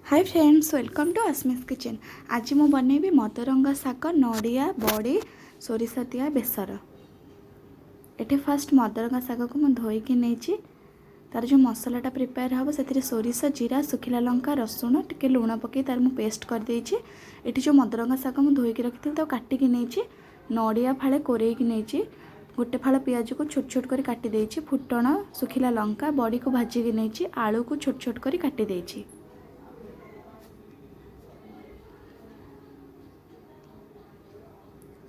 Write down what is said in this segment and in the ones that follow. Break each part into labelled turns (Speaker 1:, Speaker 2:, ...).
Speaker 1: Hi friends, welcome to Asmi's kitchen. ଆଜି ମୁଁ ବନେଇବି ମଦରଙ୍ଗା ଶାଗ, ନଡ଼ିଆ, ବଡ଼ି, ସୋରିଷ ଦିଆ ବେସର। ଏଠି ଫାଷ୍ଟ ମଦରଙ୍ଗା ଶାଗକୁ ମୁଁ ଧୋଇକି ନେଇଛି। ତାର ଯେଉଁ ମସଲାଟା ପ୍ରିପେୟାର ହେବ ସେଥିରେ ସୋରିଷ, ଜିରା, ଶୁଖିଲା ଲଙ୍କା, ରସୁଣ, ଟିକେ ଲୁଣ ପକାଇ ତାର ମୁଁ ପେଷ୍ଟ କରିଦେଇଛି। ଏଠି ଯେଉଁ ମଦରଙ୍ଗା ଶାଗ ମୁଁ ଧୋଇକି ରଖିଥିଲି ତାକୁ କାଟିକି ନେଇଛି। ନଡ଼ିଆ ଫାଳେ କୋରେଇକି ନେଇଛି। ଗୋଟେ ଫାଳ ପିଆଜକୁ ଛୋଟ ଛୋଟ କରି କାଟି ଦେଇଛି। ଫୁଟଣ, ଶୁଖିଲା ଲଙ୍କା, ବଡ଼ିକୁ ଭାଜିକି ନେଇଛି। ଆଳୁକୁ ଛୋଟ ଛୋଟ କରି କାଟି ଦେଇଛି।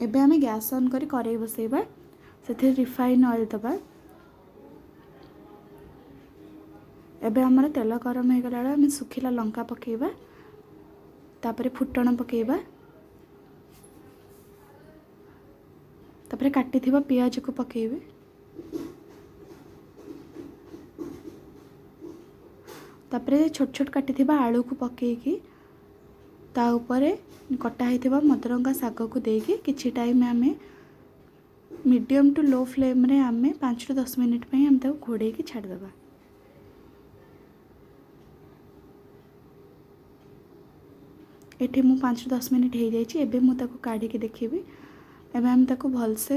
Speaker 1: ଏବେ ଆମେ ଗ୍ୟାସ୍ ଅନ୍ କରି କରେଇ ବସେଇବା। ସେଥିରେ ରିଫାଇନ୍ ଅଏଲ୍ ଦେବା। ଏବେ ଆମର ତେଲ ଗରମ ହେଇଗଲା ବେଳେ ଆମେ ଶୁଖିଲା ଲଙ୍କା ପକାଇବା, ତାପରେ ଫୁଟଣ ପକାଇବା, ତାପରେ କାଟିଥିବା ପିଆଜକୁ ପକାଇବେ। ତାପରେ ଛୋଟ ଛୋଟ କାଟିଥିବା ଆଳୁକୁ ପକାଇକି ତା ଉପରେ କଟା ହେଇଥିବା ମଦରଙ୍ଗା ଶାଗକୁ ଦେଇକି କିଛି ଟାଇମ୍ ଆମେ ମିଡ଼ିୟମ୍ ଟୁ ଲୋ ଫ୍ଲେମ୍ରେ ଆମେ 5ରୁ 10 ମିନିଟ୍ ପାଇଁ ଆମେ ତାକୁ ଘୋଡ଼େଇକି ଛାଡ଼ିଦେବା। ଏଠି ମୁଁ 5ରୁ 10 ମିନିଟ୍ ହେଇଯାଇଛି। ଏବେ ମୁଁ ତାକୁ କାଢ଼ିକି ଦେଖିବି। ଏବେ ଆମେ ତାକୁ ଭଲସେ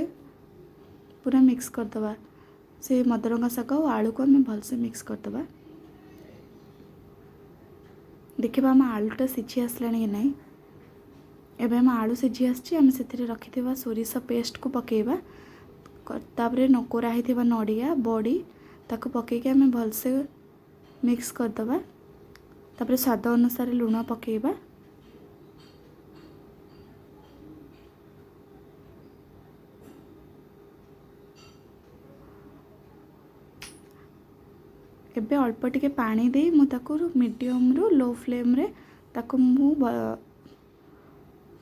Speaker 1: ପୁରା ମିକ୍ସ କରିଦେବା। ସେ ମଦରଙ୍ଗା ଶାଗ ଆଉ ଆଳୁକୁ ଆମେ ଭଲସେ ମିକ୍ସ କରିଦେବା। ଦେଖିବା ଆମ ଆଳୁଟା ସିଝି ଆସିଲାଣି କି ନାହିଁ। ଏବେ ଆମ ଆଳୁ ସିଝି ଆସିଛି। ଆମେ ସେଥିରେ ରଖିଥିବା ସୋରିଷ ପେଷ୍ଟକୁ ପକାଇବା। ତାପରେ କୋରା ହେଇଥିବା ନଡ଼ିଆ, ବଡ଼ି ତାକୁ ପକାଇକି ଆମେ ଭଲସେ ମିକ୍ସ କରିଦେବା। ତାପରେ ସ୍ୱାଦ ଅନୁସାରେ ଲୁଣ ପକାଇବା। ଏବେ ଅଳ୍ପ ଟିକେ ପାଣି ଦେଇ ମୁଁ ତାକୁ ମିଡ଼ିୟମରୁ ଲୋ ଫ୍ଲେମ୍ରେ ତାକୁ ମୁଁ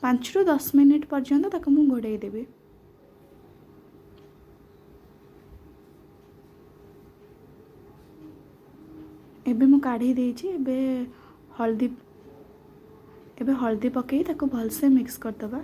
Speaker 1: 5ରୁ 10 ମିନିଟ୍ ପର୍ଯ୍ୟନ୍ତ ତାକୁ ମୁଁ ଘୋଡ଼େଇ ଦେବି। ଏବେ ମୁଁ କାଢ଼ି ଦେଇଛି। ଏବେ ହଳଦୀ ପକାଇ ତାକୁ ଭଲସେ ମିକ୍ସ କରିଦେବା।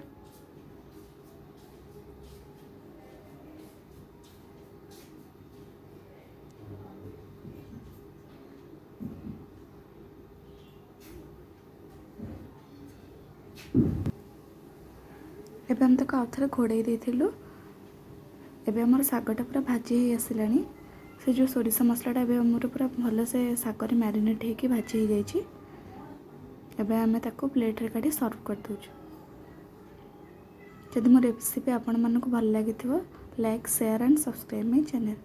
Speaker 1: ଏବେ ଆମେ ତାକୁ ଆଉଥରେ ଘୋଡ଼େଇ ଦେଇଥିଲୁ। ଏବେ ଆମର ଶାଗଟା ପୁରା ଭାଜି ହେଇ ଆସିଲାଣି। ସେ ଯେଉଁ ସୋରିଷ ମସଲାଟା ଏବେ ଆମର ପୁରା ଭଲସେ ଶାଗରେ ମ୍ୟାରିନେଟ୍ ହେଇକି ଭାଜି ହେଇଯାଇଛି। ଏବେ ଆମେ ତାକୁ ପ୍ଲେଟ୍ରେ କାଢ଼ି ସର୍ଭ କରିଦେଉଛୁ। ଯଦି ମୋ ରେସିପି ଆପଣମାନଙ୍କୁ ଭଲ ଲାଗିଥିବ, like, share and subscribe my channel.